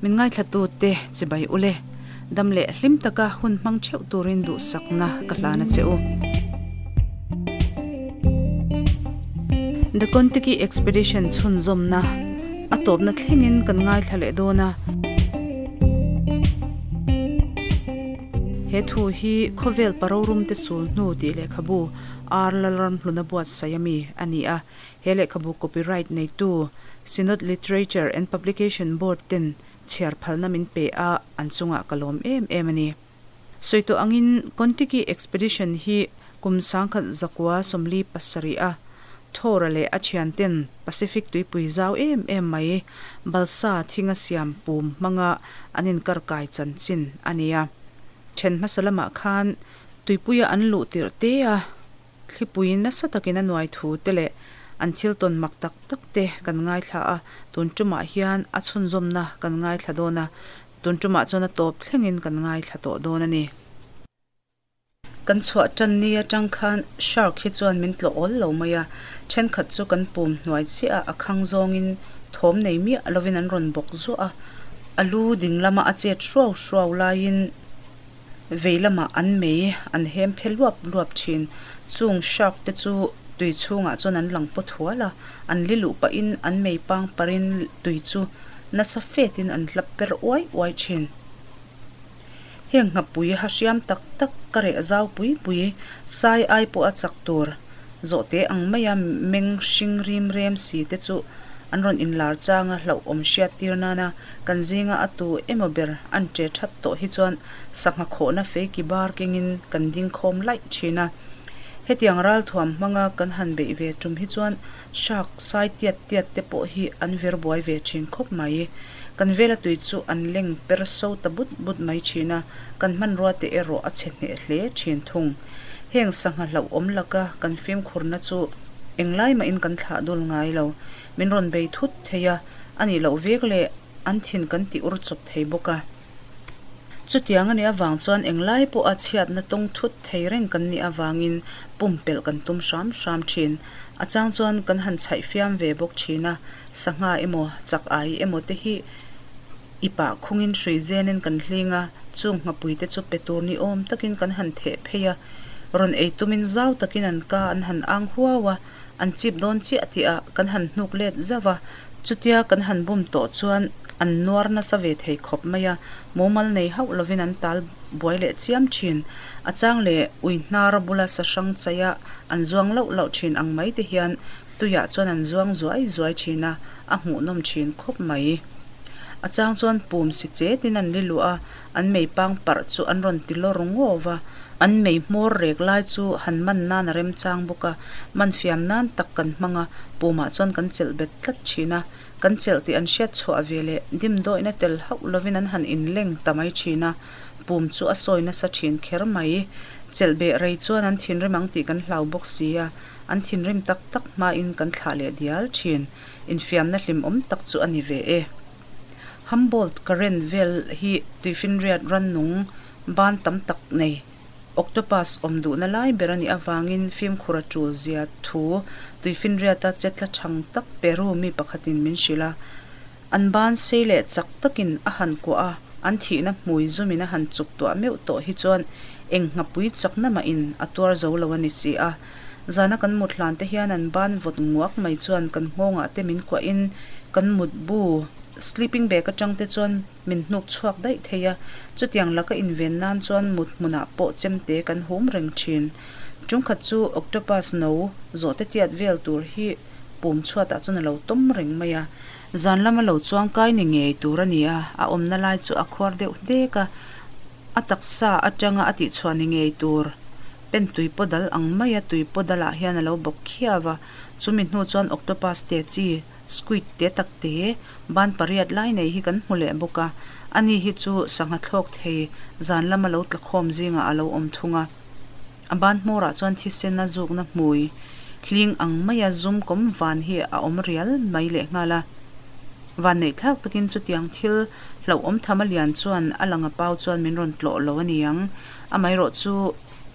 Min ngaithlatute chibai ule, dam leh hlim taka hun hmang theuh turin duhsakna ka hlan a che u. The Kontiki Expedition chhunzawmna a tawpna thlengin kan ngaithla leh dawn a. He thu hi khawvel parorum te sul hnu tih lehkhabu R Lalramhluna buatsaih ami a ni a. He lehkhabu copyright neitu Synod Literature and Publication Board ten chhiar phalna min pe a, an chungah ka lawm em em a ni. Sawi tawh angin Kontiki Expedition hi kum 1947 a Thora leh a thianten Pacific tuipui zau em em mai balsa thinga siam pum hmanga an inkarkai chanchin a ni a. Then hmasa lamah khan tuipuia an luh tirh te a thlipui nasa takin a nuai thu te leh an thil tawn mak tak tak te kan ngaithla a, tun tumah hian a chhunzawmna kan ngaithla dawn a, tun tumah chuan a tawp thlengin kan ngaithla tawh dawn a ni. Kan chhuah tan ni atang khan shark hi chuan min tlawh awl lo mai a, thenkhat chu kan pum hnuai chiah a, a khang zawngin thawm nei miah lovin an rawn bawk zuah a, a lu ding lama a chet hruau hruau laiin vei lamah an mei an hem phe luap luap thin. Chung shark te chu tui chhungah chuan an lang paw thual a, an li luh pahin an mei pang parin tui chu nasa fetin an hlap per uai uai thin. Heng nghapui ha hriam tak tak ka reh zau pui pui sai ai pawh a chak tur zawhte ang maia meng hring rim rem si te chu an rawn inlar chang a hlauhawm hriat tir nana kan zinga a tu emaw ber an che that tawh hi chuan sangha khawhna feiki bar kengin kan ding khawm laih thin a. Hetiang ralthuam hmanga kan han beih ve tum hi chuan Shark sai tiat tiat te pawh hi an vir buai ve thin khawp mai. Kan vela tui chu an leng per so ta but but mai thin a, kan hmanrua te erawh a chhe hneh hle thin thung. Heng sangha hlauhawm laka kan fimkhurna chu englai mahin kan thlah dul ngai lo. Min rawn bei thut thei a, a nih loh vek leh an thin kan ti ur chawp thei bawk a. Chutiang a nih avang chuan englai pawha chhiatna tawng thut thei reng kan nih avangin pumpelh kan tum hram hram thin. A chang chuan kan han chhaih fiam ve bawk thin a, sangha emaw, chak ai emaw te hi i pah khungin hrui zenin kan hling a, chung nghapui te chu pe tur ni awm takin kan han theh phei a, rawn ei tumin zau takin an ka an han ang huau a, an chip dawn chiah tih ah kan han hnuk let zauh a, chutia kan han bum tawh chuan an nuar nasa ve thei khawp mai a, mumal nei hauh lovin an tal buai leh chiam thin. A chang leh ui hnar bula sahrang chaih a an zuang lauh lauh thin ang mai te hian tuiah chuan an zuang zuai zuai thin a, a hmuhnawm thin khawp mai. A chang chuan pum si chetin an li luh a, an mei pang parh chu an rawn ti lawr ngawv a, an mei hmawr rek lai chu han man nan a remchang bawk a, man fiam nan tak kan hmang a, pumah chuan kan chelh bet tlat thin a, kan chelh tih an hriat chhuah ve leh dimdawihna tel hauh lovin an han inleng ta mai thin a, pum chu a sawi nasa thin kher mai. Chelh beh rei chuan an thinrim ang tih kan hlau bawk si a, an thinrim tak tak hmain kan thlah leh dial thin. Infiamna hlimawm tak chu a ni ve e. Humboldt current vel hi tuifinriat rannung ban tam tak nei octopus awm duhna lai ber a nih avangin fimkhur a tul zia thu tuifinriata che tla thang tak Peru mi pakhatin min hrilh a. An ban sei leh chak takin a han kuah a, an thihna hmui zumin a han chuk tuah meuh tawh hi chuan eng nghapui chakna mahin a tuar zo lo a ni si a. Zana kan mut hlan te hian an ban vawt nguak mai chuan kan nghawngah te min kuahin kan mut bu, sleeping bag, atang te chuan min hnuk chhuak daih thei a, chutiang laka inven nan chuan mut hmunah pawh chemte kan hum reng thin. Tungkhat chu octopus no zawh te tiat vel tur hi pum chhuatah chuan a lo tawm reng mai a. Zan lama lo chuang kai ni ngei tur a ni a, a awmna lai chu a khuar deuh dek a, a taksa atanga a tihchhuah ni ngei tur. Pen tui paw dal ang maia tui paw dalah hian a lo bawk khiau a, chumi hnu chuan octopus te chi, squid te tak te, ban pariat lai nei hi kan hmu leh bawk a, ani hi chu sangha thlawk thei zan lama lo tla khawm zingah a lo awm thung a. A ban hmawrah chuan thisen a zukna hmui hling ang maia zum kawm van hi a awm rial mai lehnghal a. Vanneih thlak takin chutiang thil hlauhawm tham a lian chuan a lang a pau chuan min rawn tlawh lo a ni ang. Amaherawh chu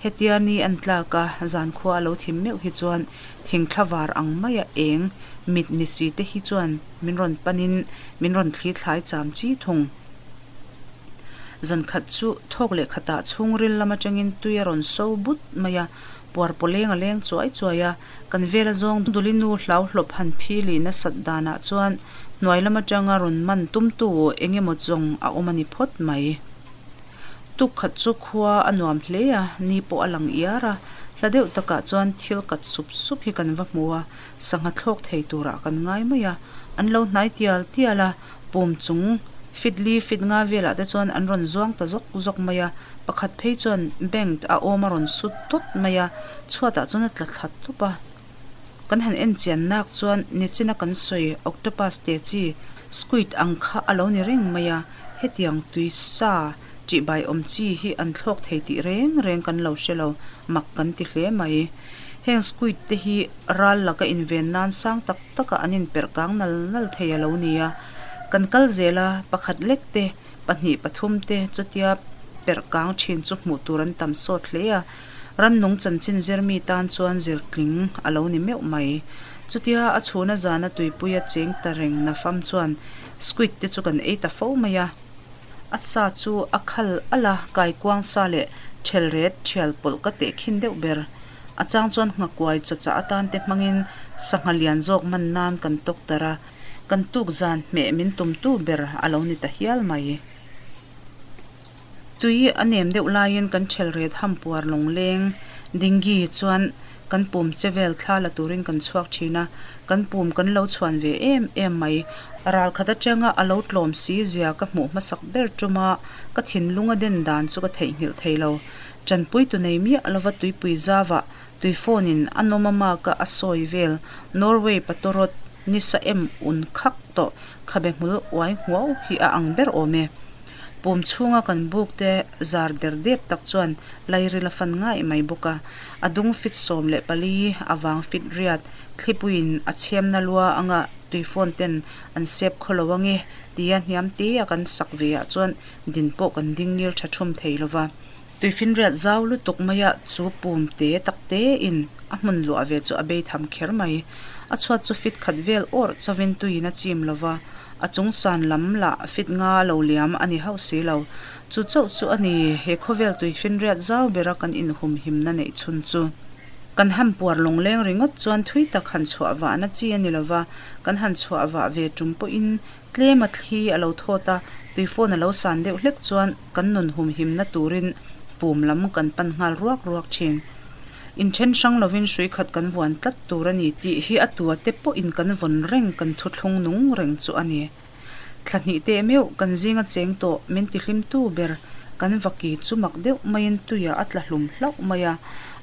hetia ni an tlak a, zankhua a lo thim meuh hi chuan thingthla var ang maia eng mit ni si te hi chuan min rawn panin min rawn thli thlai cham chi thung. Zan khat chu thawk leh khatah chhungril lam atangin tui a rawn so but mai a, puar pawleng a leng chuai chuai a. Kan vela zawng duli nu hlau hlawp han phili nasat danah chuan hnuai lam atanga rawn man tumtu eng emaw zawng a awm a ni phawt mai. Tuk khat chu khua a nuam hle a, ni pawh a lang iar a, hla deuh takah chuan thil kat sup sup hi kan va hmu a, sangha thlawk thei turah kan ngai mai a, an lo hnai tial tial a, pum chung fit li fit nga velah te chuan an rawn zuang ta zawk zawk mai a, pakhat phei chuan bank a awm a rawn sut tawt mai a, chhuatah chuan a tla thla tawp a. Kan han en chian nak chuan nichina kan sawi octopus te chi squid ang kha a lo ni reng mai a, hetiang tui sa tihbai awm chi hi an thlawk thei tih reng reng kan lo hre lo, mak kan ti hle mai. Heng squid te hi ral laka inven nan sang tak taka an inperh kang nal nal thei a lo ni a, kan kal zel a, pakhat lek te, pahnih pathum te chutia perh kang thin chu hmuh tur an tam sawt hle a. Rannung chanchin zirmi tan chuan zirtling a lo ni meuh mai. Chutia a chhuna zana tuipuia cheng ta reng nafam chuan squid te chu kan ei ta fo mai a. A sa chu a khal al a, kaikuang sa leh thelret thial pawlh ka tehkhin deuh ber. A chang chuan nghakuai chawchah atan te hmangin sangha lian zawk man nan kan tawk tar a, kan tuk zan hmeh min tumtu ber a lo ni ta hial mai. Tui a nem deuh laiin kan thelret hampuar lawngleng dinghi chuan kan pum che vel thla la turin kan chhuak thin a, kan pum kan lo chhuan ve em em mai. Ral khat atanga a lo tlawm si zia ka hmuh hmasak ber tuma ka thinlung a den dan chu ka theihnghilh thei lo. Tanpui tu nei miah lova tuipui zauah tui phone in a nawm a maka a sawi vel Norway patawrawt nisa em un khak tawh khabe hmul uai nghuau hi a ang ber awm e. Pum chhunga kan buk te zar der dep tak chuan lairil a fan ngai mai bawk a. A dung fit 14, a vang fit riat, thlipuiin a chhemna lua anga tui phone ten an sep khaw lo ange tia hniam te a kan sak ve ah chuan din pawh kan ding ngil tha thum thei lova. Tuifinriat zau lutuk maia chu pum te tak te in a hmun luah ve chu a bei tham kher mai. A chhuat chu fit khat vel awrh chauhin tuiin a chim lova, a chung san lam lah fit nga lo liam a ni hauh si lo. Chu chauh chu a ni he khawvel tuifinriat zau bera kan inhumhimna neih chhun chu. Kan han puar lawngleng ringawt chuan thui tak han chhuah vahna chi a ni lova, kan han chhuah vah ve tum pawhin Tlem a thli a lo thawt a, tui phone a lo san deuh hlek chuan kan nun humhimna turin pum lam kan pan nghal ruak ruak thin. Inthen hrang lovin hrui khat kan vuan tlat tur a ni tih hi a tua te pawhin kan vawn reng kan thuthlung nung reng chu a ni. Thla hnih teh meuh kan zinga cheng tawh min tihlimtu ber kan vaki chu mak deuh maiin tuiah a tla hlum hlauh mai a,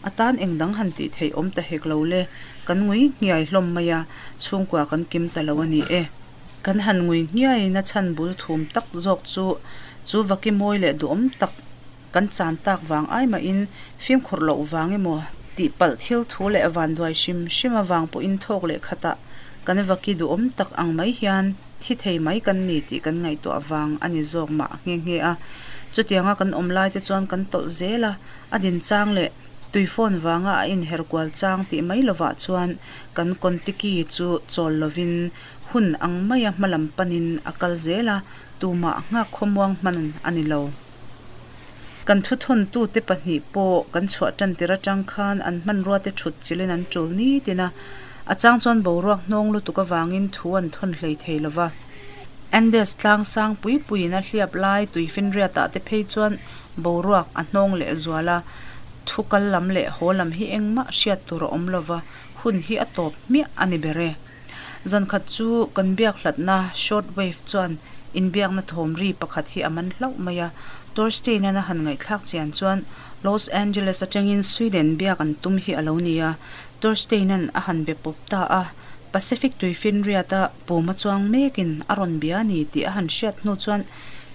a tan engdang han tih theih awm ta hek lo le, kan ngui nghiai hlawm mai a, chhungkua kan kim ta lo a ni e. Kan han ngui nghiaiin a chhan bul thum tak zawk chu chu vaki mawi leh duhawm tak kan chan tak vang ai mahin fimkhur loh vang emaw tihpalh thil thu leh vanduai hrim hrim avang pawhin thawk leh khatah kan vaki duhawm tak ang mai hian thi thei mai kan ni tih kan ngaihtuah vang a ni zawk mah nghe nghe a. Chutianga kan awm lai te chuan kan tawlh zel a, a din chang leh tui phone vanga a inher kual chang tih mai lovah chuan kan Kontiki chu chawl lovin hun ang maia hmalam panin a kal zel a, tumah nghak khawmuang hman a ni lo. Kan thuthawntute pahnih pawh kan chhuah tan tir atang khan an hmanruate thut chilhin an tul nitin a, a chang chuan boruak hnawng lutuk avangin thu an thawn hlei thei lo va. Andes tlang sang pui puiin a hliap lai tuifinriatah te phei chuan boruak a hnawng leh zual a, thu kal lam leh haw lam hi engmah hriat tur a awm lo va, hun hi a tawp hmiah a ni ber e. Zankhat chu kan biak hlatna short wave chuan inbiakna thawm ri pakhat hi a man hlauh mai a. Torstein-an a han ngaihthlak chian chuan Los Angeles atangin Sweden biak an tum hi a lo ni a. Torstein-an a han be pawp ta a. Pacific tuifinriata puma chuang mekin a rawn bia a ni tih a han hriat hnu chuan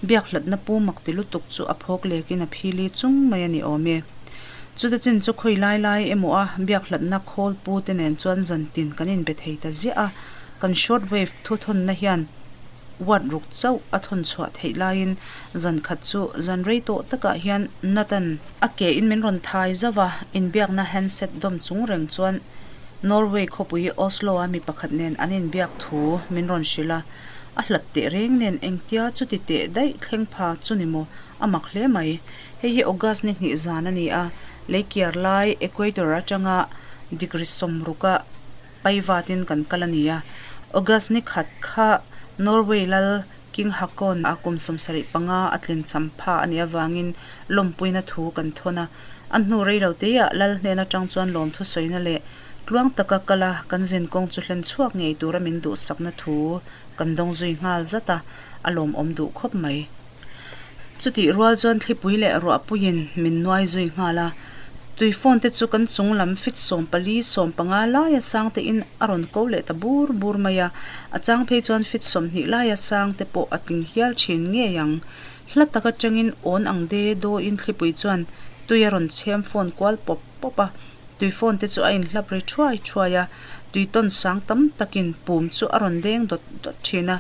biak hlatna pu mak ti lutuk chu a phawk lekin a phili chung mai a ni awm e. Chuta chin chu khawi lai lai emaw a biak hlatna khawl pu te nen chuan zantin kan inbe thei ta ziah a, kan short wave thu thawnna hian watt ruk chauh a thawn chhuah theih laiin zan khat chu zan rei tawh takah hian Nathan a ke in min rawn thai zauh a, inbiakna handset dawm chung reng chuan Norway khawpui Oslo a mi pakhat nen an inbiak thu min rawn hrilh a. A hlat teh reng nen engtia chuti teh daih thleng pha chu ni maw? A mak hle mai. Hei hi August ni hnih zan a ni a, lei kiar lai equator atanga degree sawmruka pai vatin kan kal a ni a. August ni khat kha Norway lal King Haakon a kum 75 a tlin cham pha a nih avangin lawmpuina thu kan thawn a. A hnu rei lo teiah lal hnen atang chuan lawmthu sawina leh tluang taka kala kan zinkawng chu hlen chhuak ngei tura min duhsakna thu kan dawng zui nghal zat a, a lawmawm duh khawp mai. Chutih rual chuan thlipui leh ruahpuiin min nuai zui nghal a, tui phone te chu kan chung lam fit 14, 15 laia sang tein a rawn ko leh ta bur bur mai a, a chang phei chuan fit 20 laia sang te pawh a tling hial thin ngei ang. Hla tak atangin awn ang de dawiin thlipui chuan tui a rawn chhem phone kual pawp pawp a, Tui phone te chu a inhlap ri thuai thuai a, tui tawn sang tam takin pum chu a rawn deng dawt dawt thin a,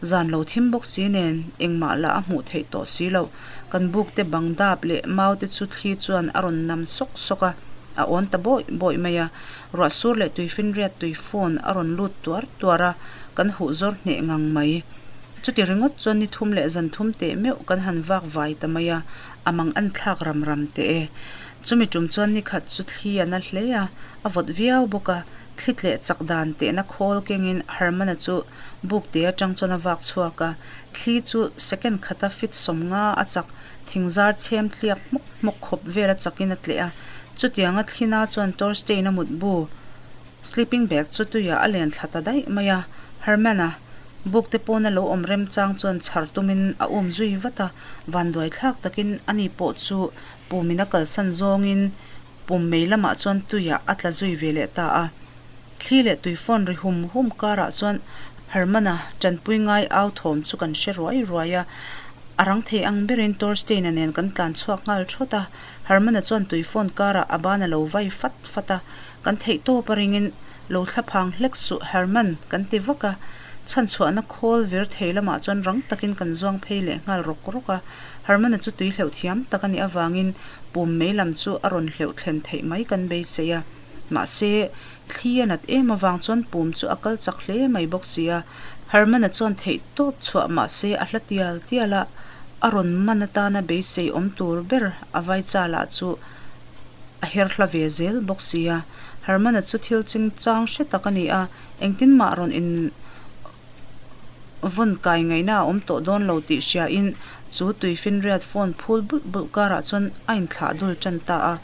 zan lo thim bawk si nen engmah lah a hmuh theih tawh si loh. Kan buk te bang dap leh mau te chu thli chuan a rawn nam sawk sawk a, a awn ta bawih bawih mai a. Ruah sur leh tui finriat tui phone a rawn lut tuar tuar a, kan huh zawr hneh ngang mai. Chuti ringawt chuan ni thum leh zan thum teh meuh kan han vak vai ta mai a, a mang an thlak ram ram teh e. Chumi tum chuan ni khat chu thli a na hle a, a vawt viau bawk a, thli tleh chak dan tehna khawl kengin Hermana chu buk te atang chuan a vak chhuak a, thli chu second khata fit 50 a chak thingzar chhem tliak hmawk hmawk khawp vel a chakin a tleh a, chutianga thlina chuan Torstein a mutbu sleeping bag chu tuiah a len thla ta daih mai a, Hermana buk te pawna lo awm remchang chuan chhar tumin a um zui vat a, vanduai thlak takin ani pawh chu Pumin a kalsan zawngin pum mei lamah chuan tuiah a tla zui ve leh ta a. Thli leh tui phone ri hum hum karah chuan Hermana tanpui ngai au thawm chu kan hre ruai ruai a. A rang thei ang berin Torstein-a nen kan tlan chhuak nghal thawt a. Hermana chuan tui phone karah a ban a lo vai fat fat a. Kan theih tawp a ringin lo thla phang hlek suh Herman kan ti vak a. Chhanchhuahna khawl vir thei lamah chuan rang takin kan zuang phei leh nghal rawk rawk a. Hermana chu tui hleuh thiam tak a nih avangin pum mei lam chu a rawn hleuh thlen theih mai kan beisei a. Mahse, thli a nat em avang chuan pum chu a kal chak hle mai bawk si a. Hermana chuan theih tawp chhuah mahse a hla tial tial a, a rawn man atana beisei awm tur ber a vai chalah chu a her hla ve zel bawk si a. Hermana chu thil chingchang hre tak a ni a, engtin mah rawn in Vawn kai ngaihna a awm tawh dawn lo tih hriain chu tuifinriat phone phul bulh bulh karah chuan a inthlah dul tan ta a.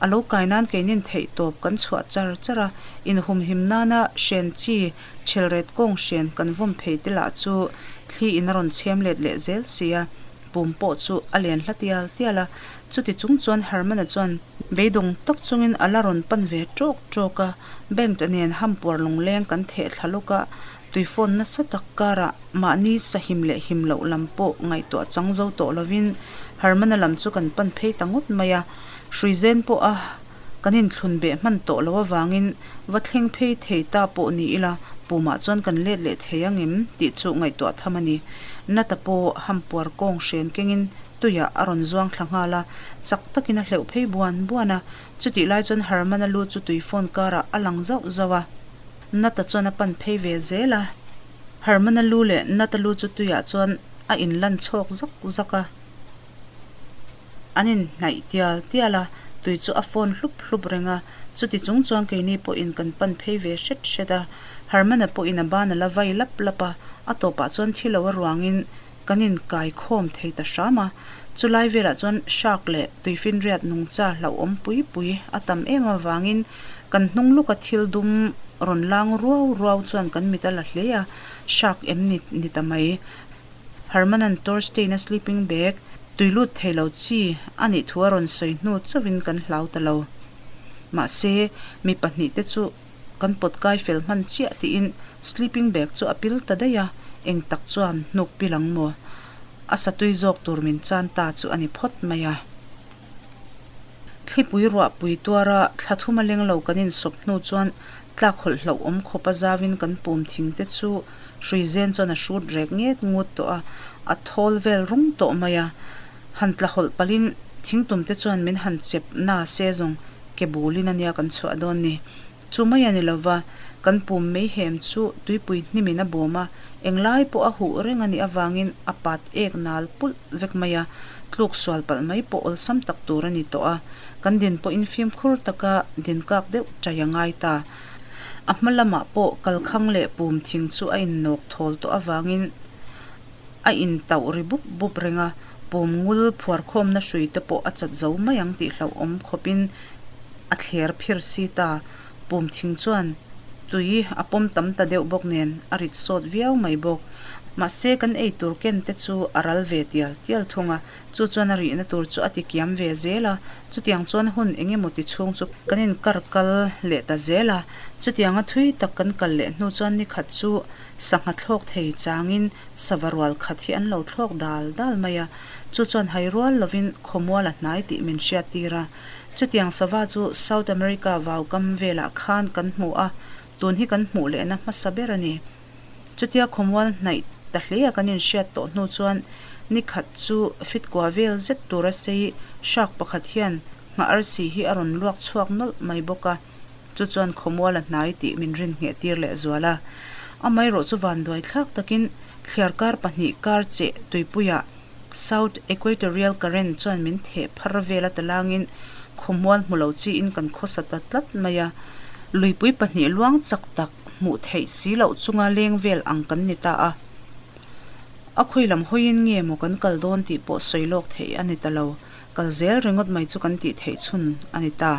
A lo kai nan keinin theih tawp kan chhuah char char a, inhumhim nana hren chi thelret kawng hren kan vawm phei te lah chu thli in a rawn chhem let leh zel si a, pum pawh chu a len hla tial tial a. Chuti chung chuan Hermana chuan beidawng tak chungin a la rawn pan ve tawk tawk a, bank nen hampuar lungleng kan theh thla lawk a, Tui phone nasa tak karah mahni sahim leh him loh lam pawh ngaihtuah chang zo tawh lovin Hermana lam chu kan pan phei ta ngawt mai a. Hruizen pawha kan inthlun beh hman tawh loh avangin va thleng phei thei ta pawh ni ila pumah chuan kan let leh thei angem tih chu ngaihtuah tham a ni. Nata pawh hampuar kawng hren kengin tuiah a rawn zuang thla nghal a, chak takin a hleuh phei buan buan a. Chutih lai chuan Hermana lu chu tui phone karah a lang zauh zauh a. Nata chuan a pan phei ve zel a, Hermana lu leh Nata lu chu tuiah chuan a inlan chhawk zak zak a. An inhnaih tial tial a, tui chu a fawn hlup hlup reng a, chuti chung chuan keini pawhin kan pan phei ve hret hret a. Hermana pawhin a ban a la vai lap lap a, a tawpah chuan thi lo a ruangin kan inkai khawm thei ta hram a. Chulai velah chuan shark leh tuifinriat nungcha hlauhawm pui pui a tam em avangin Kan hnung luka thil dum rawn lang ruau ruau chuan kan mit a la hle a, shark em ni ni ta mai. Herman-a'n Torstein-a sleeping bag tui lut thei lo chi a nih thu a rawn sawi hnu chauhin kan hlau ta lo. Mahse, mi pahnih te chu kan pawt kai fel hman chiah tiin sleeping bag chu a pil ta daih a, eng tak chuan hnuk pil ang maw? A satui zawk tur min chan ta chu a ni phawt mai a. Thlipui ruahpui tuara thla thum a leng lo kan insawp hnu chuan tlak hawlh hlauh awm khawp a zauin kan pum thing te chu hruizen chuan a hrut rek nget ngut tawh a, a thawl vel rung tawh mai a. Han tla hawlh palhin thingtum te chuan min han chep na se zawng ke bulin a nia kan chhuah dawn ni. Chu mai a ni lova, Kan pum mei hem chu tuipui hnimin a bawm a, englai pawh a huh reng a nih avangin a pat ek nal pulh vek mai a, tluk sual palh mai pawh awlsam tak tur a ni tawh a. Kan din pawhin fimkhur taka din kak deuh chai a ngai ta. A hma lamah pawh kalkhang leh pum thing chu a innawk thawl tawh avangin a intauh ri bup bup reng a, pum ngul phuarkhawmna hrui te pawh a chat zo mai ang tih hlauhawm khawpin a thler phir si ta. Pum thing chuan tui a pawm tam ta deuh bawk nen a rit sawt viau mai bawk. Mahse kan ei tur ken te chu a ral ve tial tial thung a, chu chuan a rihna tur chu a ti kiam ve zel a, chutiang chuan hun eng emaw ti chhung chu kan inkar kal leh ta zel a. Chutianga thui tak kan kal leh hnu chuan nikhat chu sangha thlawk thei changin sava rual khat hi an lo thlawk dal dal mai a, chu chuan hai rual lovin khawmual a hnai tih min hriat tir a. Chutiang sava chu South America vaukam velah khan kan hmu a, tun hi kan hmuh lehna hmasa ber a ni. Chutia khawmual hnaih ta hle a kan inhriat tawh hnu chuan ni khat chu fit kua vel zet tura sei hrak pakhat hian nghah arsi hi a rawn luak chhuak nawlh mai bawk a, chu chuan khawmual a hnai tih min rin ngheh tir leh zual a. Amaherawh chu vanduai thlak takin thliarkar pahnih kar cheh tuipuiah South Equatorial Current chuan min theh phar vel a talangin khawmual hmu lo chiin kan khawsa ta tlat mai a. Luipui pahnih luang chak tak hmuh theih si loh chunga leng vel ang kan ni ta a. A khawi lam hawiin nge maw kan kal dawn tih pawh sawi lawk theih a ni ta lo. Kal zel ringawt mai chu kan tih theih chhun a ni ta.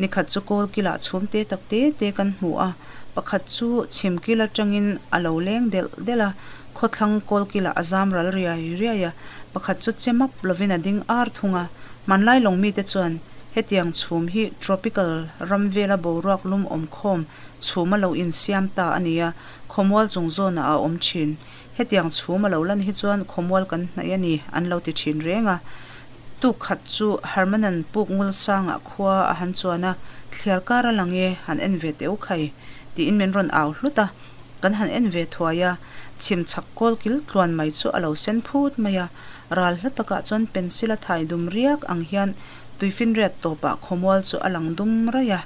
Nikhat chu kawl kilah chhum te tak te te kan hmu a, pakhat chu chhim kil atangin a lo leng delh delh a, khawthlang kawl kilah a zam ral riai riai a, pakhat chu che map lovin a ding ar thung a. Hmanlai lawng mite chuan hetiang chhum hi tropical ram vela boruak lum awm khawm chhum a lo insiam ta a ni a, khawmual chung zawnah a awm thin. Hetiang chhum a lo lan hi chuan khawmual kan hnaih a ni, an lo ti thin reng a. Tuk khat chu Herman-a'n puk ngul sangah khua a han chuan a, thliar kar a lang e, han en ve teh u khai, tiin min rawn au hlut a. Kan han en ve thuai a, chhim chhak kawl kil tluan mai chu a lo sen phut mai a. Ral hla takah chuan pencil a thai dum riak ang hian tuifinriat tawpah khawmual chu a lang dum raih a.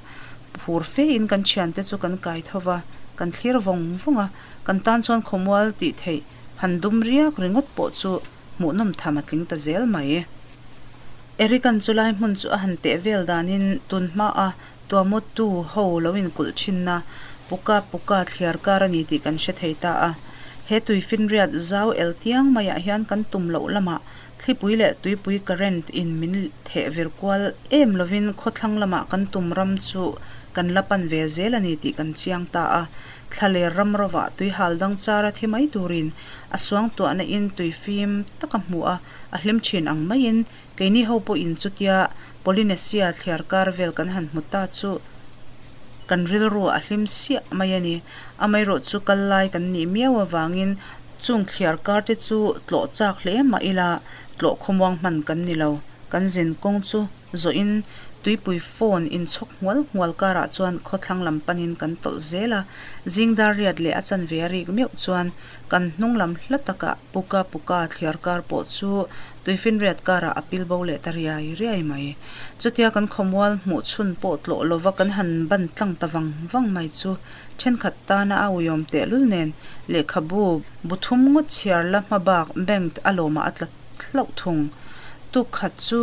Phur fein kan thiante chu kan kai tho va, kan thlir vawng vawng a. Kan tan chuan khawmual tih theih han dum riak ringawt pawh chu hmuhnawm tham a tling ta zel mai. Eric-a'n chulai hmun chu a han teh vel danin tun hmaa Tuamotu ho lo inkulh thinna Puka Puka thliar kar a ni tih kan hre thei ta a. He tuifinriat zau el tiang maiah hian kan tum loh lamah thlipui leh tuipui current in min theh vir kual em lovin khawthlang lamah kan tum ram chu kan la pan ve zel a ni tih kan chiang ta a. Thlaler ram rovah tui hal dang chara thi mai turin a suangtuahna in tui fim tak a hmu a, a hlim thin ang maiin keini ho pawhin chutia Polynesia thliar kar vel kan han hmu ta chu kan rilru a hlim siah mai a ni. Amaherawh chu kal lai kan nih miau avangin chung thliar kar te chu tlawh chak hle mah ila tlawh khawmuang hman kan ni lo. Kan zin kawng chu Zawhin tuipui phone inchhawk nghual nghual karah chuan khawthlang lam panin kan tawlh zel a, zing dar riat leh a chanve a rik meuh chuan kan hnung lam hla takah Puka Puka thliar kar pawh chu tuifinriat karah a pil bo leh ta riai riai mai. Chutia kan khawmual hmuh chhun pawh tlawh lova kan han ban tlang ta vang vang mai chu thenkhat tana a uiawm tehlul nen lehkhabu bu thum ngawt chhiar la hma bak bank a lawmah a tla hlauh thung. Tuk khat chu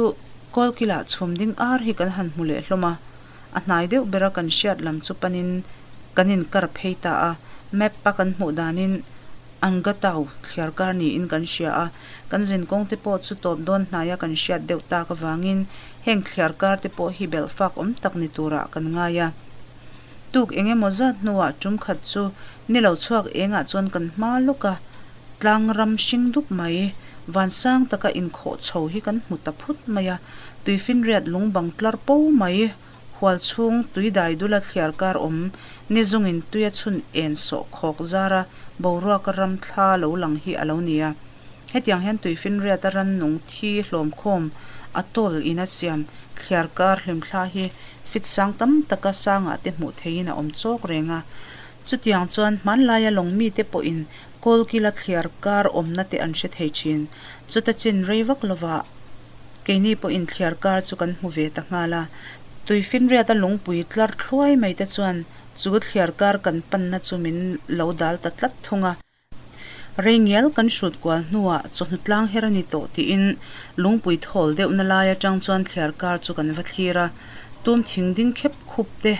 Kawlkilah chhum ding ar hi kan han hmu leh hlawm a, a hnai deuh bera kan hriat lam chu panin kan inkar phei ta a, map a kan hmuh danin Angatau thliar kar niin kan hria a, kan zinkawng te pawh chu tawp dawn hnaia kan hriat deuh tak avangin heng thliar kar te pawh hi belh fak awm tak ni turah kan ngai a. Tuk eng emaw zat hnuah tum khat chu ni lo chhuak engah chuan kan hma lawk a, Tlang ram hring dup mai, vansang taka inkhawh chho hi kan hmu ta phut mai a, tuifinriat lung bang tlar po mai, hual chhung tui dai dula thliar kar awm, ni zungin tuia chhun en sawh khawk zara boruaka ram thla lo lang hi a lo ni a. Hetiang hian tuifinriata rannung thi hlawmkhawm a tawl in a siam thliar kar hlimthla hi fit sang tam taka sangah te hmuh theihin a awm chawk reng a. Chutiang chuan hmanlaia lawng mite pawhin Kawlkila thliar kar awmna te an hre thei thin. Chuta chin rei vak lovah keini pawhin thliar kar chu kan hmu ve ta nghal a. Tuifinriata lungpui tlar thluai mai te chuan Chu thliarkar kan panna chu min lo dal ta tlat thung a. Rei ngial kan hrut kual hnuah chawhnu tlang her a ni tawh tiin lungpui thawl deuhna lai atang chuan thliarkar chu kan va thlir a, tum thing ding khep khup te,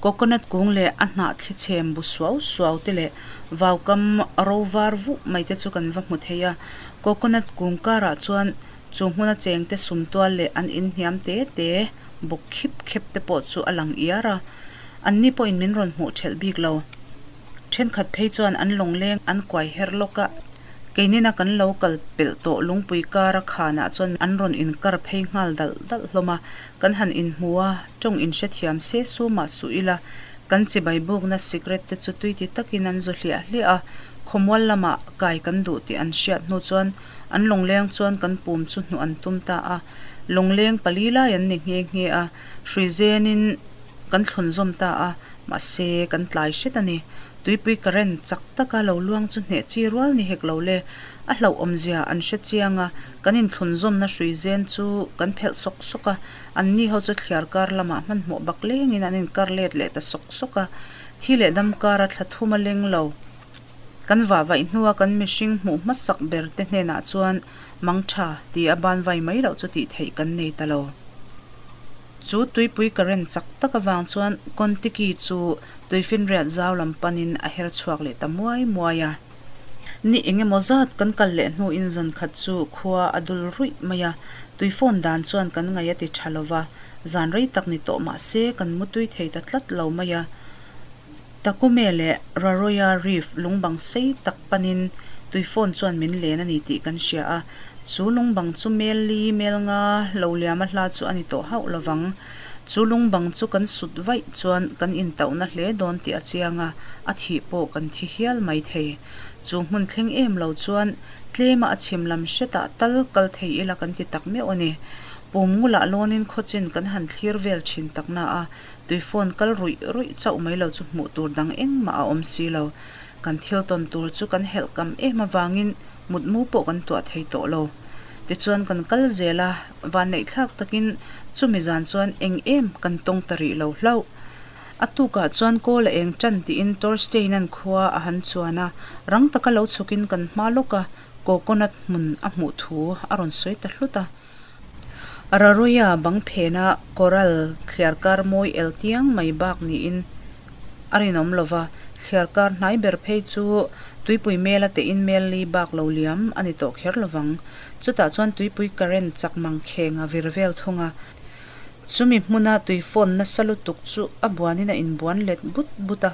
coconut kung leh a hnah thli chhem bu suau suau te leh vaukam ro var vuh mai te chu kan va hmu thei a, coconut kung karah chuan chu hmuna cheng te sumtual leh an inhniam te te bawk khip khep te pawh chu a lang iar a, anni pawhin min rawn hmuh thelh bik lo. Thenkhat phei chuan an lawngleng an kuai her lawk a, keinina kan lo kal pelh tawh lungpui kara khanah chuan an rawn inkar phei nghal dalh dalh hlawm a, kan han inhmu a, tawng inhrethiam se su mah suh ila, kan chibai bukna sikret te chu tui ti takin an zu hliah hliah a, khawmual lamah kai kan duh tih an hriat hnu chuan an lawngleng chuan kan pum chu hnuh an tum ta a, lawngleng pali lai an ni nghe nghe a, hrui zenin. Kan thlun zawm ta a, mahse kan tlai hret a ni. Tuipui current chak taka lo luang chu hneh chi rual ni hek lo le. A hlauhawmzia an hre chiang a, kan inthlun zawmna hrui zen chu kan phelh sawk sawk a, anni ho chu thliar kar lamah hmanhmawh bak lengin an inkar let leh ta sawk sawk a. Thi leh dam kara thla thum a leng lo. Kan vah vaih hnua kan mihring hmuh hmasak ber te hnenah chuan mangtha ti a ban vai mai loh chu tih theih kan nei ta lo. Chu tuipui current chak tak avang chuan Kontiki chu tuifinriat zau lam panin a her chhuak leh ta muai muai a. Ni eng emaw zat kan kal leh hnuin zan khat chu khua a dul ruih mai a, tui phone dan chuan kan ngaih a ti tha lo va, zan rei tak ni tawh mah se kan mu tui thei ta tlat lo mai a. Takume leh Raroia Reef lungbang sei tak panin tui phone chuan min len a ni tih kan hria a, Chu lungbang chu mel li mel nga lo liam a hla chu a ni tawh hauh lovang. Chu lungbang chu kan sut vaih chuan kan intauhna hle dawn tih a chiang a, a thih pawh kan thi hial mai thei. Chu hmun thleng em lo chuan tlema a chhim lam hretah tal kal thei ila kan ti tak meuh a ni. Pum ngulah lawnin khawchin kan han thlir vel thin tak na a, tui phone kal ruih ruih chauh mai lo chu hmuh tur dang engmah a awm si lo. Kan thil tawn tur chu kan helh kam em avangin Mutmu pawh kan tuah thei tawh lo. Tichuan kan kal zel a, vanneihthlak takin chumi zan chuan eng em kan tawng ta rih lo hlauh. A tukah chuan kawl a eng tan tiin Torstein-a'n khua a han chuan a, rang taka lo chhukin kan hma lawk a, coconut hmun a hmuh thu a rawn sawi ta hlut a. Raroia bang phena coral thliarkar mawi el tiang mai bak niin a rinawm lo va, thliarkar hnai ber phei chu tuipui mela tein mel li bak lo liam a ni tawh kher lo vang. Chutah chuan tuipui current chak mang kheng a vir vel thung a. Chumi hmuna tui phone nasa lutuk chu a buanin a inbuan let but but a,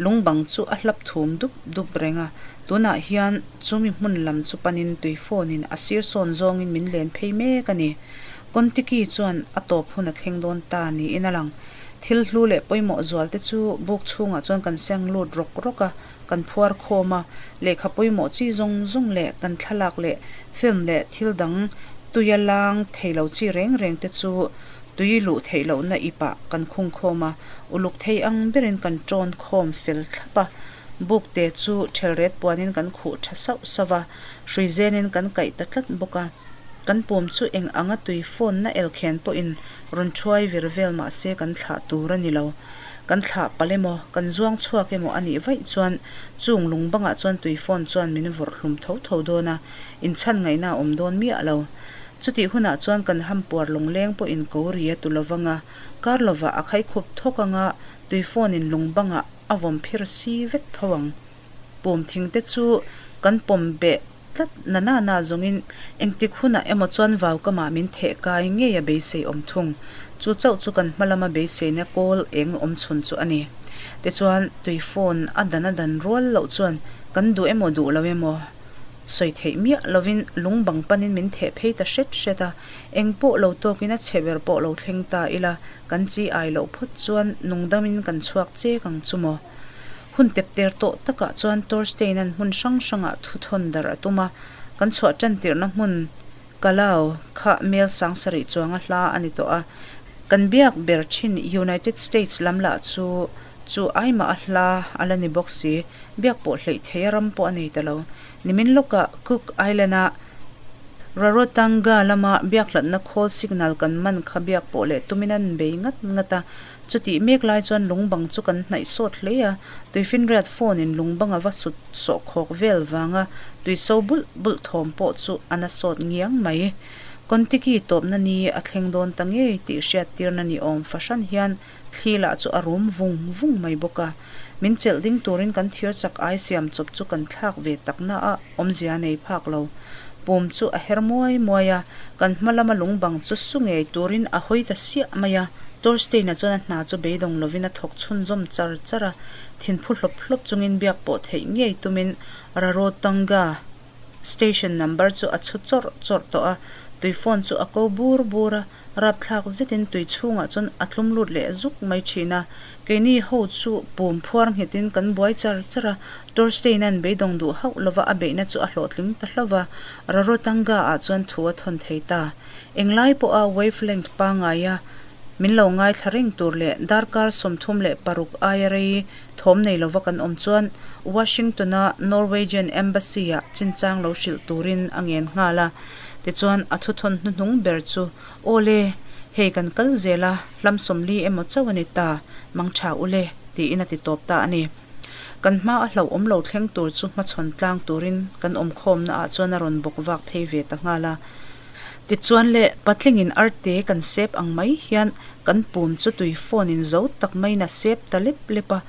lung bang chu a hlap thum dup dup reng a. Tunah hian chumi hmun lam chu panin tui phone in a sir sawn zawngin min len phei mek a ni. Kontiki chuan a tawp hun a thleng dawn ta niin a lang. Thil hlu leh pawimawh zual te chu buk chhungah chuan kan seng lut rawk rawk a, kan phuar khawm a, lehkha pawimawh chi zawng zawng leh kan thlalak leh film leh thil dang tuia lang thei lo chi reng reng te chu tui luh theih lohna ipah kan khung khawm a, uluk thei ang berin kan ṭawn khawm fel thlap a, buk te chu ṭhelret puanin kan khuh ṭha sauh sauh a, hrui zenin kan kaih ta tlat bawk a. Kan pum chu eng anga tui phone na elkhen pawhin rawn thuai vir vel mah se kan thlah tur a ni lo. Kan thlah palh emaw, kan zuang chhuak emaw a nih vaih chuan chung lung bangah chuan tui phone chuan min vawrh hlum tho tho dawn a, inchhan ngaihna a awm dawn miah lo. Chutih hunah chuan kan hampuar lawngleng pawhin ko ri a tu lovang a, kar lovah a khaikhup thawk anga tui phone in lung bangah a vawm phir si vek tho ang. Pum thing te chu kan pawm beh tlat na na na zawngin engtik hunah emaw chuan vau kamah min theh kai ngei a beisei awm thung. Chu chauh chu kan hma lama beiseina kawl eng awm chhun chu a ni. Tichuan, tui phone a dan a dan rual loh chuan kan duh emaw duh lo emaw sawi theih miah lovin lung bang panin min theh phei ta hret hret a, eng pawh lo tawkin a chhe ber pawh lo thleng ta ila kan chi ai loh phawt chuan nungdamin kan chhuak chek ang chu maw. Hun tep ter tawh takah chuan Torstein-a'n hmun hrang hrangah thu thawn darh a tum a, kan chhuah tan tirhna hmun Kalau kha mel sang sarih chuanga hla a ni tawh a. Kan biak ber thin United States lam lah chu chu aimah a hla a la ni bawk si, biak pawh hleih thei a ram pawh a nei ta lo. Nimin lawkah Cook Island-a. Rarotonga lama biakhlatna khawl signal kan man kha biak pawh leh tumin an bei ngat ngat a. Chutih mek lai chuan lungbang chu kan hnaih sawt hle a, tuifinriat phone in lungbang a va sut sawh khawk vel vanga tui so bulh bulh thawm pawh chu a na sawt ngiang mai. Kontiki tawpna ni a thleng dawn ta ngei tih hriattirna ni awm fahran hian thli lah chu a rum vung vung mai bawk a. Min chelh ding turin kan thir chak ai siam chawp chu kan thlak ve takna a awmzia nei phak lo. Pum chu a her muai muai a, kan hma lama lungbang chu su ngei turin a hawi ta siah mai a. Torstein-a chuan a hna chu beidawng lovin a thawk chhunzawm char char a, thinphu hlawp hlawp chungin biak pawh theih ngei tumin Rarotonga Station number chu a chhu chawrh chawrh tawh a, tui phone chu a ko bur bur a, rapthlak zetin tui chhungah chuan a tlum lut leh zuk mai thin a. Keini ho chu pum phuar nghetin kan buai char char a, Torstein-a'n beidawng duh hauh lova a beihna chu a hlawhtling ta hlauh va, Rarotonga-ah chuan thu a thawn thei ta. Englai pawha wavelength pangaia min lo ngaithla reng tur leh darkar 36 aia rei thawm nei lova kan awm chuan Washington-a Norwegian Embassy-ah chinchang lo hrilh turin a ngen nghal a. Tichuan a thuthawn hnuhnung ber chu, Aw le, hei kan kal zel a, hlam 40 emaw chauh a ni ta, mang tha u le, tiin a ti tawp ta a ni. Kan hma a hlauhawm lo thleng tur chu hmachhawn tlang turin kan awmkhawmna ah chuan a rawn bawk vak phei ve ta nghal a. Tichuan le, patlingin arte kan sep ang mai hian kan pum chu tui phone in zo tak maiin a sep ta lep lep a,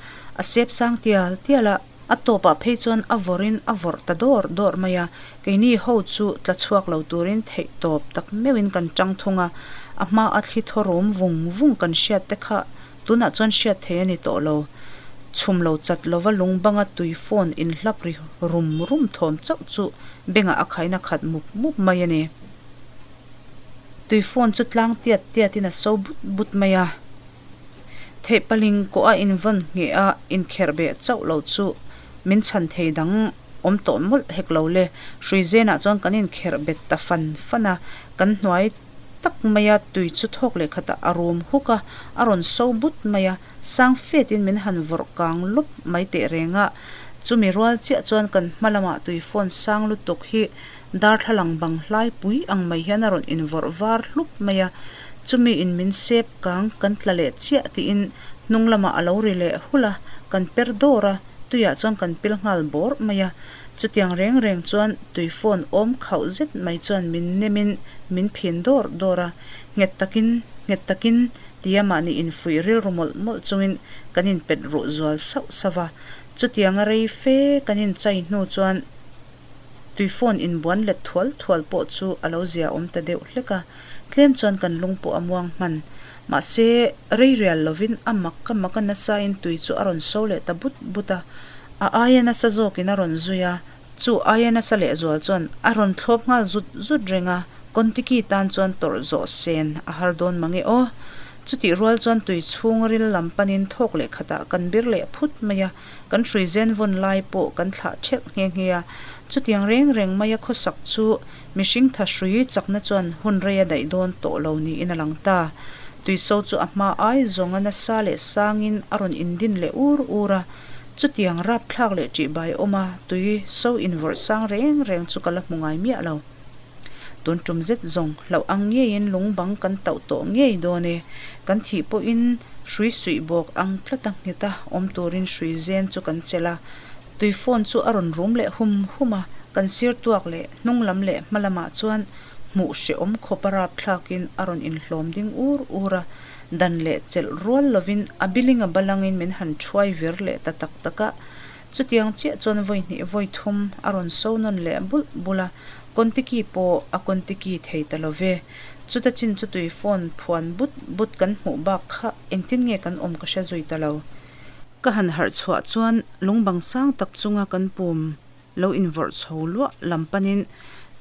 a sep sang tial tial a, a tawpah phei chuan a vawrhin a vawrh ta dawr dawr mai a, keini ho chu tla chhuak lo turin theih tawp tak meuhin kan tang thung a, a hma a thli thaw rum vung vung kan hriat te kha tunah chuan hriat thei a ni tawh lo. Chhum lo chat lova lung banga tui phone in hlap ri rum rum thawm chauh chu bengah a khaina khat mup mup mai a ni. Tui phone chu tlang tiat tiatin a so but but mai a. Theih paling kawh a invawn ngheh a inkherh beh chauh lo chu min chhan thei dang awm tawh mawlh hek lo le. Hrui zenah chuan kan inkherh bet ta fan fan a, kan hnuai tak maia tui chu thawk leh khatah a rum huk a, a rawn so but mai a, sang fetin min han vawrh kang lawp mai teh reng a. Chumi rual chiah chuan kan hma lamah tui phone sang lutuk hi darthlalang bang hlai pui ang mai hian a rawn invawrh var hlup mai a, chumi in min sep kang kan tla leh chiah tiin hnung lamah a lo ri leh hulh a, kan per dawr a, tuiah chuan kan pil nghal bawrh mai a. Chutiang reng reng chuan tui phone awm khauh zet mai chuan min nemin min phin dawr dawr a, nghet takin, nghet takin tia mahni infuih rilru mawlh mawlh chungin kan inpet ruh zual sauh sauh va. Chutianga rei fe kan inchai hnu chuan tui phone inbuan let thual thual pawh chu a lo zia awm ta deuh hlek a, tlem chuan kan lung pawh a muang hman. Mahse, rei rial lovin a mak ka mak a nasain tui chu a rawn so leh ta but but a, a aia nasa zawkin a rawn zui a, chu aia nasa lehzual chuan a rawn thlawp nghal zut zut reng a, Kontiki tan chuan tawrh zawh sen a har dawn mange aw. Chutih rual chuan tui chhung ril lam panin thawk leh khatah kan bir leh phut mai a, kan hrui zen vawn lai pawh kan thlah thelh nghe nghe a. Chutiang reng reng maia khawsak chu mihring tha hrui chakna chuan hun rei a daih dawn tawh lo niin a lang ta. Tuiso chu a hma ai zawnga nasa leh sangin a rawn indin leh ur ur a. Chutiang rapthlak leh ṭihbai awma tui so invawrh sang reng reng chu ka la hmu ngai miah lo. Tun tum zet zawng hlauh ang ngeiin lung bang kan tauh tawh ngei dawn e. Kan thih pawhin hrui suih bawk ang tlata ngheta awm turin hrui zen chu kan chelh a. Tui phone chu a rawn rum leh hum hum a, kan sir tuak leh hnung lam leh hma lamah chuan hmuh hrehawm khawpa rapthlakin a rawn inhlawm ding ur ur a. Dan leh chelh rual lovin a biling a balangin min han thuai vir leh ta tak tak a. Chutiang chiah chuan vawi hnih vawi thum a rawn so nawn leh bulh bulh a, Kontiki pawh a Kontiki thei ta lo ve. Chuta chin chu tui phone phuan but but kan hmuh bak kha engtin nge kan awm ka hre zui ta lo. Ka han harh chhuah chuan lungbang sang tak chunga kan pum lo invawrh chho luah lam panin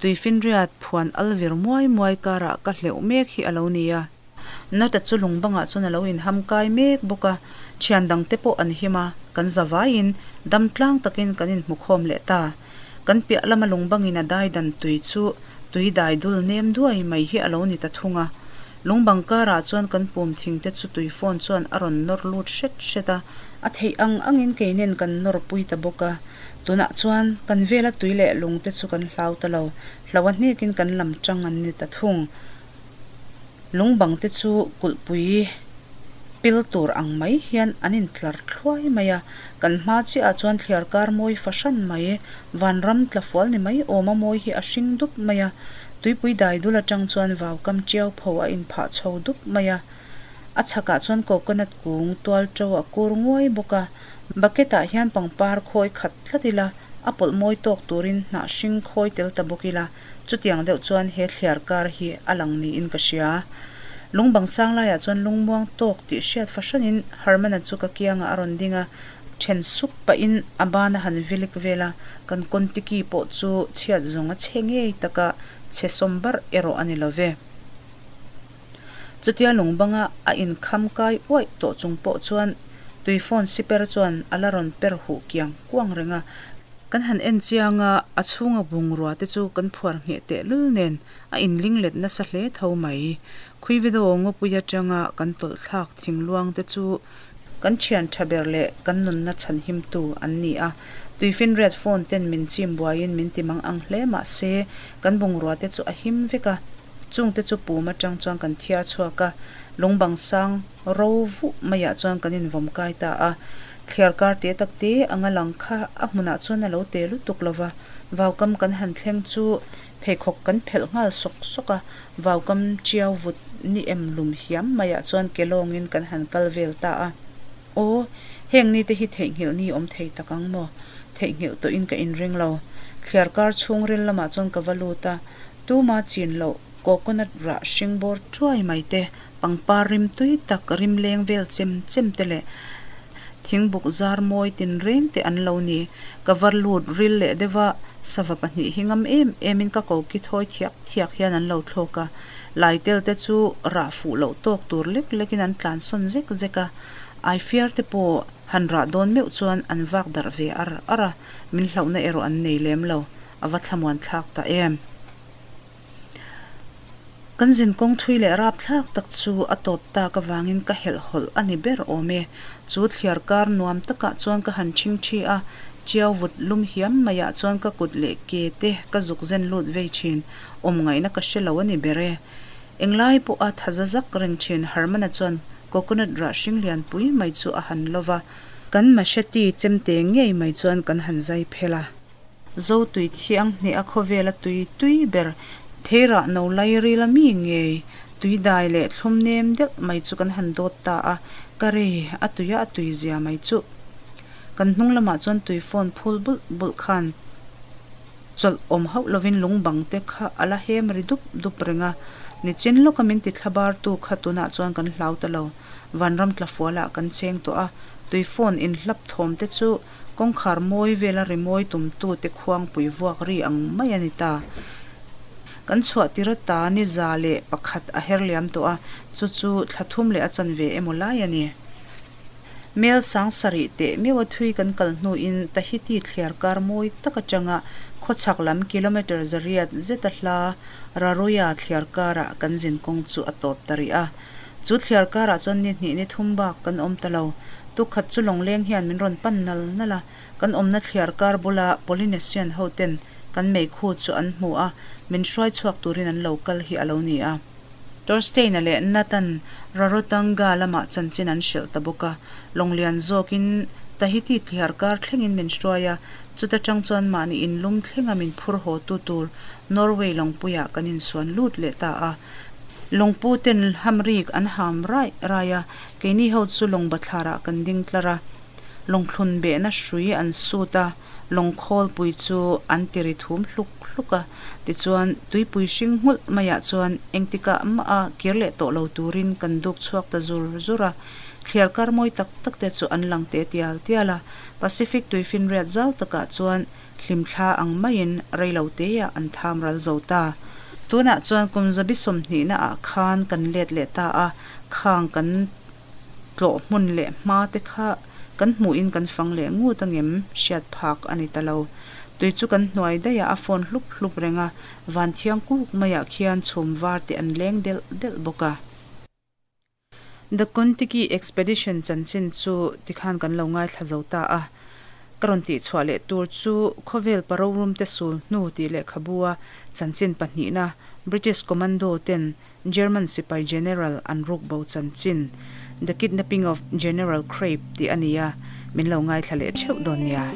tuifinriat phuan al vir muai muai karah ka hleuh mek hi a lo ni a. Nata chu lungbangah chuan a lo inham kai mek bawk a, thian dangte pawh an him a, kan za vaiin dam tlang takin kan inhmukhawm leh ta. Kan piah lama lungbangin a dai dan tui chu tui dai dul nem duai mai hi a lo ni ta thung a. Lung bang karah chuan kan pum thing te chu tui fawn chuan a rawn nawr lut hret hret a. A theih ang angin keinin kan nawr pui ta bawk a. Tunah chuan kan vela tui leh lung te chu kan hlau ta lo, hlo a hnekin kan lam tang an ni ta thung. Lung bang te chu kulhpui pil tur ang mai hian an intlar thluai mai a. Kan hma chiahah chuan thliar kar mawi fahran mai, vanram tlafual ni mai awma mawi hi a hring dup mai a. Tuipui dai dul atang chuan vaukam tiau pho a inphah chho dup mai a. A chhakah chuan coconut kung tual to a kur nguai bawk a. Bucket ah hian pangpar khawi khat tlat ila, a pawlh mawi tawk turin hnah hring khawi tel ta bawk ila, chutiang deuh chuan he thliar kar hi a lang niin ka hria. Lungbang sang laiah chuan lungmuang tawk tih hriat fahranin Herman-a chu ka kiangah a rawn ding a, then sup pahin a ban a han vilik vel a, kan Kontiki pawh chu chhiat zawng a chhe ngei taka chhe sawm barh erawh a ni lo ve. Chutia lungbanga a inkham kai uaih tawh chung pawh chuan tui phone siper chuan a la rawn per huh kiang kuang reng a. Kan han en chiang a, a chhunga bungrua te chu kan phuar ngheh tehlul nen a inling let nasa hle tho mai. Khuivedo ngawpui atanga kan tawlh thlak thingluang te chu Kan thian tha ber leh kan nunna chhanhimtu an ni a, tuifinriat phone ten min chim buaiin min ti mang ang hle mah se kan bungrua te chu a him vek a, chung te chu pum atang chuan kan thiar chhuak a, lungbang sang ro vuh maiah chuan kan invawm kai ta a, thliar kar te tak te anga lang kha a hmunah chuan a lo te lutuk lo va, vaukam kan han thleng chu pheikhawk kan phelh nghal sawk sawk a, Vaukam tiau vut ni em lum hiam maiah chuan ke lawngin kan han kal vel ta a. Aw, heng nite hi theihnghilh ni awm thei tak ang maw? Theihnghilh tawhin ka inring lo. Thliar kar chhungril lamah chuan ka va lut a, tuma chin loh coconut rah hring bawr thuai mai te, pangpar rim tui tak rim leng vel chem chem te leh thingbuk zar mawi tinreng te an lo ni. Ka va lut ril leh deuh a, sava pahnih hi ngam em emin ka koki thawi thiak thiak hian an lo thlawk a, laitel te chu rah fuh loh tawk tur lek lekin an tlan sawn zek zek a, aifiar te pawh han rah dawn meuh chuan an vak darh ve ar ar a, min hlauhna erawh an nei lem lo, a va thlamuan thlak ta em. Kan zinkawng thui leh rap thlak tak chu a tawp tak avangin ka helh hawlh a ni ber awm e. Chu thliar kar nuam takah chuan ka han ṭhing ṭhi a, ṭiau vut lum hiam maiah chuan ka kut leh ke te ka zuk zen lut vei ṭhin, awm ngaihna ka hre lo a ni ber e. Englai pawha tha za zak reng ṭhin Hermana chuan coconut rah hring lian pui mai chu a han lo va, kan machete chemte ngei mai chuan kan han zai phel a. Zo tui thiang hneh a khawvela tui tui ber theirah no lai ril a mi ngei tui dai leh thlum nem deuh mai chu kan han dawt ta a, ka rei a tuia a tui zia mai chuh. Kan hnung lamah chuan tui phone phul bulh bulh khan chawlh awm hauh lovin lung bang te kha a la hem ri dup dup reng a, nichin lawka min ti thla bar tu kha tunah chuan kan hlau ta lo, vanram tlafualah kan cheng tawh a, tui phone inhlap thawm te chu Kawngkhar mawi vela rimawi tumtute khuangpui vuak ri ang mai a ni ta. Kan chhuah tir ata ni 101 a her liam tawh a, chu chu thla thum leh a chanve emaw lai a ni. Mel sang sarih teh meuh a thui kan kal hnuin Tahiti thliar kar mawi tak atanga khawchhak lam kilometre zariat zeta hla Raroia thliar karah kan zin kawng chu a tawp ta rih a. Chu thliar karah chuan ni hnih ni thum bak kan awm ta lo. Tukhat chu lawngleng hian min rawn pan nal nal a, kan awmna thliar kar bula Polynesian ho ten kan meikhu chu an hmu a, min hruai chhuak turin an lo kal hi a lo ni a. Torstein-a leh Nathan Rarotonga lamah chanchin an hrilh ta bawk a, lawnglian zawkin Tahiti thliar kar thlengin min hruai a, chuta tang chuan mahni inlum thlenga min phur haw tu tur Norway lawngpuiah kan insuan lut leh ta a. Lawngpu ten hamrik an ham raih raih a, keini ho chu lawng bathlarah kan ding tlar a. Lawngthlun behna hrui an sut a, lawng khawlpui chu an ti ri thum hluk hluk a. Tichuan, tuipui hring nghulh maiah chuan engtikah mah a kir leh tawh lo turin kan duk chhuak ta zur zur a. Thliar kar mawi tak tak te chu an lang teh tial tial a. Pacific tuifinriat zau takah chuan Hlimthla ang maiin reilo teah an tham ral zo ta. Tunah chuan kum zabi sawmhnihna ah khan kan let leh ta a, khang kan tlawh hmun leh hma te kha kan hmuhin kan fang leh ngut angem hriat phak a ni ta lo. Tui chu kan hnuai daih a, a phone hlup hlup reng a, van thiang kuk maiah khian chhum var te an leng delh delh bawk a. The Kon-Tiki Expedition chanchin chu tikhan kan lo ngaithla zo ta a. Ka rawn tihchhuah leh tur chu Khawvel Parorum te sul hnu tih lehkhabua chanchin pahnihna British Commando ten German sipai General an rukbo chanchin The Kidnapping of General Crape tih a ni a, min lo ngaithla leh theuh dawn nia.